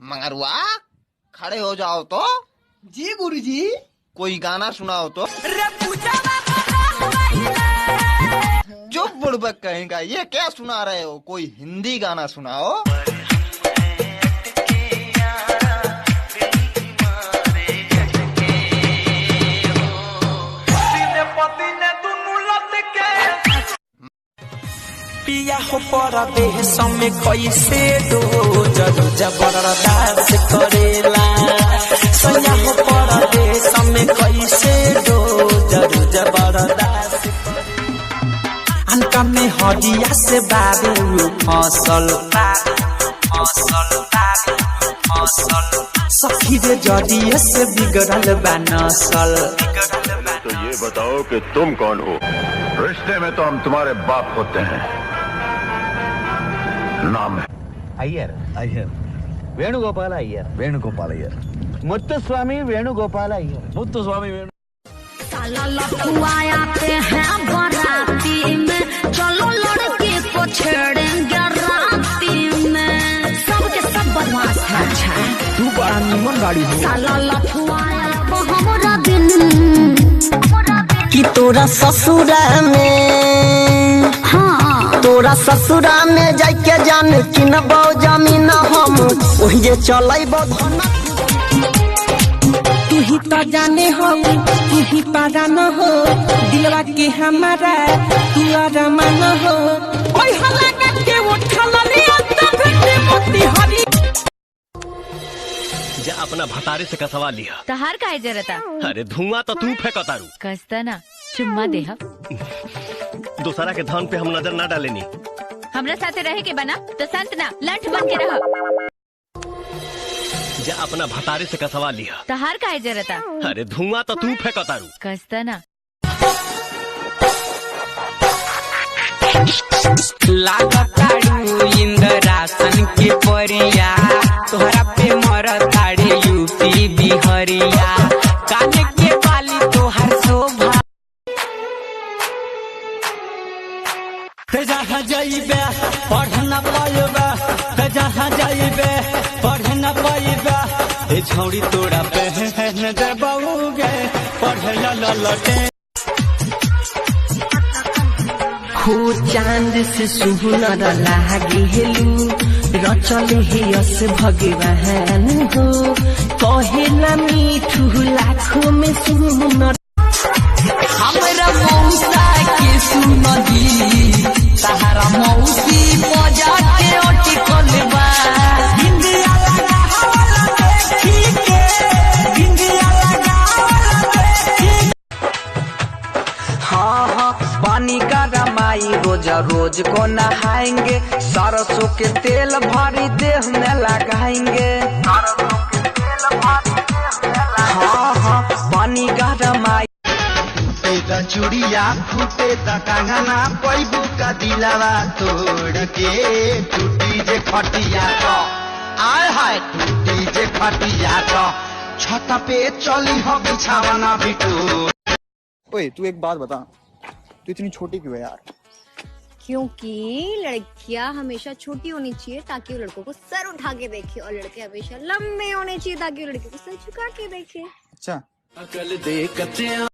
मंगरुआ खड़े हो जाओ तो। जी गुरुजी। कोई गाना सुनाओ तो। चुप बुड़बक कहेगा, ये क्या सुना रहे हो? कोई हिंदी गाना सुनाओ। पिया हो परदेश में कैसे दो जबरदस्त करेला, सैया हो परदेश में कैसे दो जबरदस्त। अनका में हडिया से बाबू फसल सखी रे जडिया से बिगड़ल बा नसल। तो ये बताओ कि तुम कौन हो? रिश्ते में तो हम तुम्हारे बाप होते हैं। नाम है अय्यर, अय्यर वेणुगोपाल अय्यर, वेणुगोपाल अय्यर, मुत्तुस्वामी वेणुगोपाल अय्यर, मुत्तुस्वामी वेणु। साला लफुआ आते हैं बाराती में, चलो लड़के को छेड़ेंगे राती में। सबके सब बदमाश है। अच्छा तू बड़ा निमन गाड़ी हो। साला लफुआ हमरा दिन कि तोरा ससुरा में, हाँ तोरा ससुरा में जाके जान किनबो जमीन हम ओहिजे चलैबो धन। तू ही तो जाने हो, तू ही पारान हो, दिलवा के हमारा तू अरमान हो। ओए हला के उठल रे तब के मोती हरी। जा अपना भतारे से कसवा लिया। तहार काहे जरता? अरे धुआं तो तू फेंकतारू। कसता ना चुम्मा देह। दूसरा के धन पे हम नजर ना डालेनी। हमरा साथे रहे के बना तो संत ना लंठ बन के रह। जा अपना भतारे से कसवा लिया। तहार काहे जरता? अरे धुआं तो तू फेंकतारू। कसता ना। लागतारू इंद्रासन के परिया, तोहरा पे मरताड़े यूपी बिहरिया, कान के बाली तोहर शोभा। जहाँ जाइबे पढ़ न पाइबे, जहाँ जाइबे पढ़ न पाइबे, ए छौड़ी तोरा पहन देबौगे पढ़ ललटे। हो चांद से सुनर लागे हेलू, रचल हे यस भगवान हो, कहेला मीठू लाखों में सुनर। हमरा मौसा के सुनगी तहारा मौसी मजा के अटकल बा। बिंदिया लगावल देखी के, बिंदिया लगावल देखी। हाँ हाँ पानी का रमाई रोज रोज को नहाएंगे, सरसों के तेल भरी देह में लगाएंगे। हाँ हाँ पानी का रमाई। चूड़िया फूटे त कंगना पैबू का दिलावा तोड़ के, टूटी जे खटिया तो आय हाय, टूटी जे खटिया तो छत पे चली हो बिछावना बिटू। ओए तू एक बात बता, तू इतनी छोटी क्यों है यार? क्योंकि लड़कियां हमेशा छोटी होनी चाहिए ताकि वो लड़कों को सर उठा के देखे, और लड़के हमेशा लंबे होने चाहिए ताकि वो लड़कियों को सर झुका के देखे। अच्छा अकल दे कच्चे।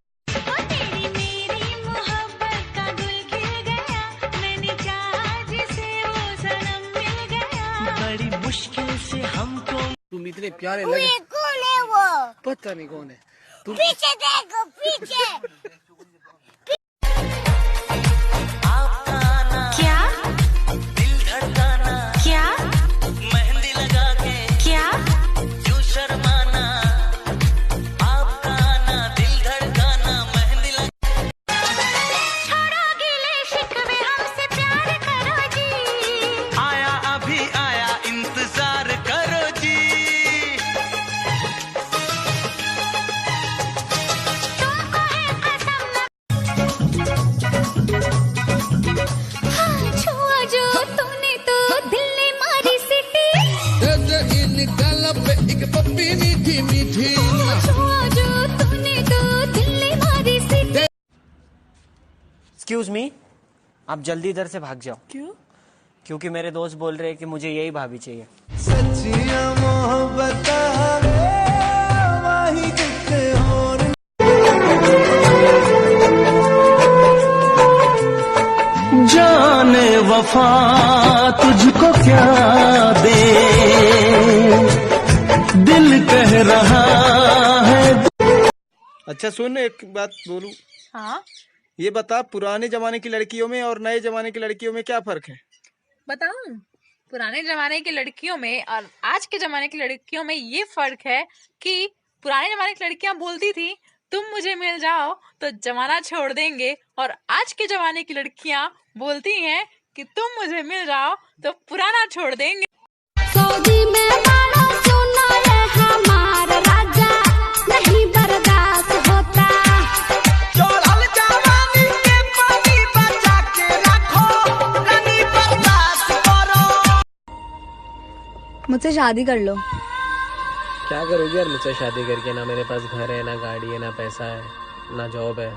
तुम इतने प्यारे लगे। कौन है वो? पता नहीं कौन है। तुम पीछे देखो पीछे। क्या दिल धड़काना, क्या मेहंदी लगा के, क्या यूं शर्माना, आपका आना दिल धड़काना, मेहंदी लगा। छोड़ो गिले शिकवे हमसे प्यार करो जी। आया अभी आया इंतजार करो जी। तुमको है कसम न। हाँ छुआ जो तुमने तो दिल ने मारी सिटी। छुआ जो तुमने तो दिल ने मारी सिटी। एक्सक्यूज मी, आप जल्दी इधर से भाग जाओ। क्यों? क्योंकि मेरे दोस्त बोल रहे हैं कि मुझे यही भाभी चाहिए। सच्चिया मोहब्बत। तोहफा तुझको क्या दे, दिल कह रहा है। अच्छा सुन, एक बात बोलूं? हाँ। ये बता, पुराने जमाने की लड़कियों में और नए जमाने की लड़कियों में क्या फर्क है? बताऊं, पुराने जमाने की लड़कियों में और आज के जमाने की लड़कियों में ये फर्क है कि पुराने जमाने की लड़कियां बोलती थी तुम मुझे मिल जाओ तो जमाना छोड़ देंगे, और आज के जमाने की लड़कियां बोलती हैं कि तुम मुझे मिल जाओ तो पुराना छोड़ देंगे। सऊदी में बड़ा सोना है हमारा राजा, नहीं बर्दाश्त होता। चढ़ल जवानी के पानी बचा के रखो, रानी बर्दाश्त करो। मुझसे शादी कर लो। क्या करोगे यार मुझसे शादी करके? ना मेरे पास घर है, ना गाड़ी है, ना पैसा है, ना जॉब है।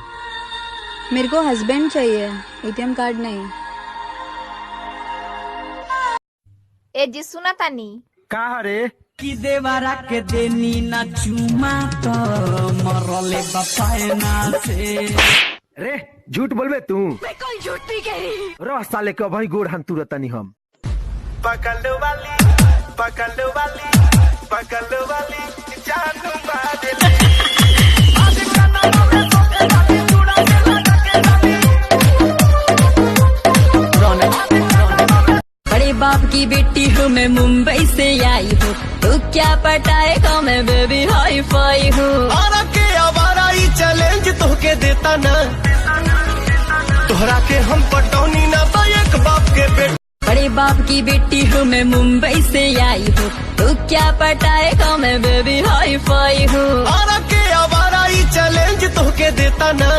मेरे को हस्बैंड चाहिए, एटीएम कार्ड नहीं। ए जी सुना तानी का रे कि देवरा के देनी ना चुमा तो मरले बपायना से। रे झूठ बोलबे तू? मैं कोई झूठ नहीं कह रही। रह साले के भाई गोड़ हन तुरतनी हम। पकड़ वाली, पकड़ वाली, पकड़ वाली जानू मारे। बड़े बाप की बेटी हूँ मैं, मुंबई से आई हूँ, तू क्या पटाएगा, मैं बेबी हाई फाई हूँ। आरा के आवारा ई चैलेंज तोहके देता ना, तोहरा के हम पटौनी ना बा एक बाप के बेटा। बड़े बाप की बेटी हूँ मैं, मुंबई से आई हूँ, तू क्या पटाएगा, मैं बेबी हाई फाई हूँ। आरा के आवारा ई चैलेंज तोहके देता ना,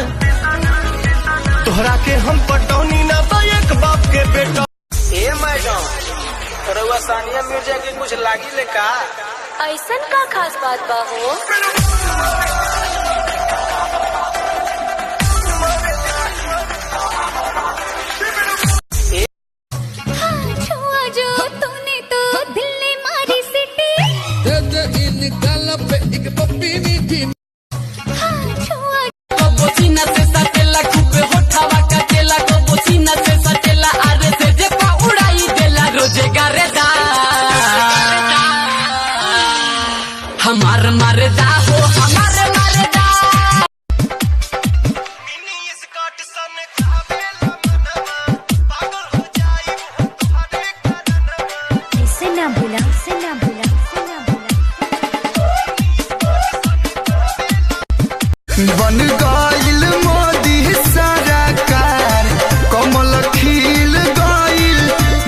तोहरा के हम पटौनी ना बा एक बाप के बेटा। ए मैडम, रउआ सानिया मिर्जा के कुछ लागी ले का? ऐसन का खास बात बा हो? हाँ, छुआ जो तूने तो दिल ने मारी सिटी। हाँ, छुआ बोसीना से सटेला खूबे होठावा का तेला को बोसीना से सटेला, अरे से जे पा उड़ाई देला रोजे गारेदा हमार मरदा हो, हमार मरदा। इसे ना भूला, इसे ना भूला, इसे ना भूला। बन गइल मोदी सरकार, कमल खिल गइल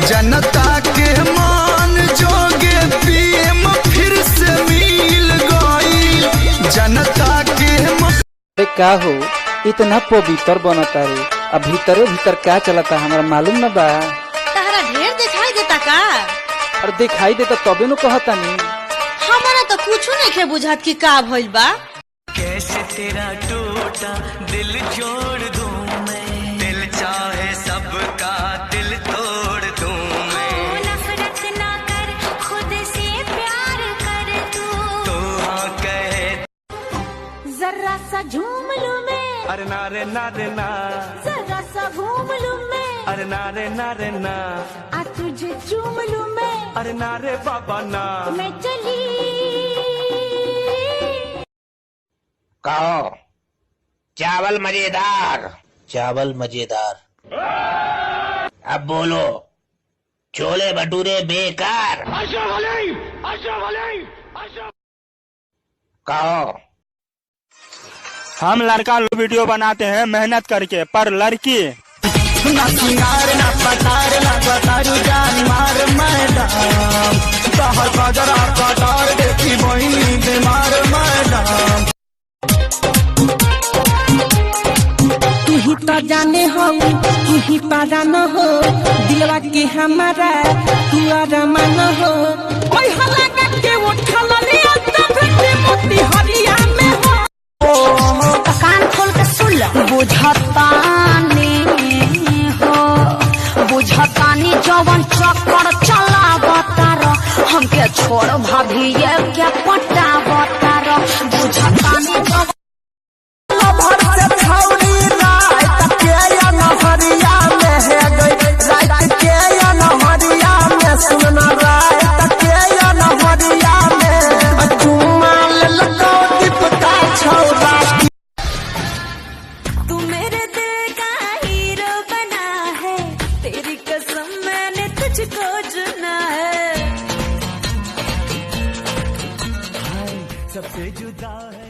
जनता के मान जोगे, पीएम फिर से मिल गइल जनता के मान। अरे का हो इतना पवित्र बनता रे, अब भीतरे भीतर का चलता हमरा मालूम न बा। तहरा ढेर दिखाई देता का? अरे दिखाई देता तबे नु कहतानी। हमारा तो कुछ नहीं के बुझात कि का भइल बा। कैसे तेरा टूटा दिल जोड़ दूं मैं, दिल चाहे सबका दिल तोड़ दूं मैं। नफरत ना कर, खुद से प्यार कर तू। तो हाँ कहे जरा सा झूम लूं मैं, अरे ना रे ना रे ना, जरा सा घूम लूं मैं, अरे ना रे ना रे ना, आ तुझे चूम लूं मैं, अरे ना रे बाबा ना, मैं चली। कहो चावल मजेदार, चावल मजेदार। अब बोलो छोले भटूरे बेकार। कहो हम लड़का लोग वीडियो बनाते हैं मेहनत करके, पर लड़की ना सिंगार ना पटार ना पटारू जान मार मैडम, बाहर बाजरा कटार देखी बहिनी बीमार मैडम। तू ही तो जाने हो, तू ही पारा न हो, दिलवा के हमारा तू अरमान हो। ओए हला के उठल लिया तो भेटे मोती हरिया में हो। कान खोल के सुन ल। बुझतानी हो, बुझतानी जवन चक्कर चलावतार, हमके छोड़ भाभी ये के पटावतार। बुझतानी जवन रात के तुझको चुना है। सबसे जुदा।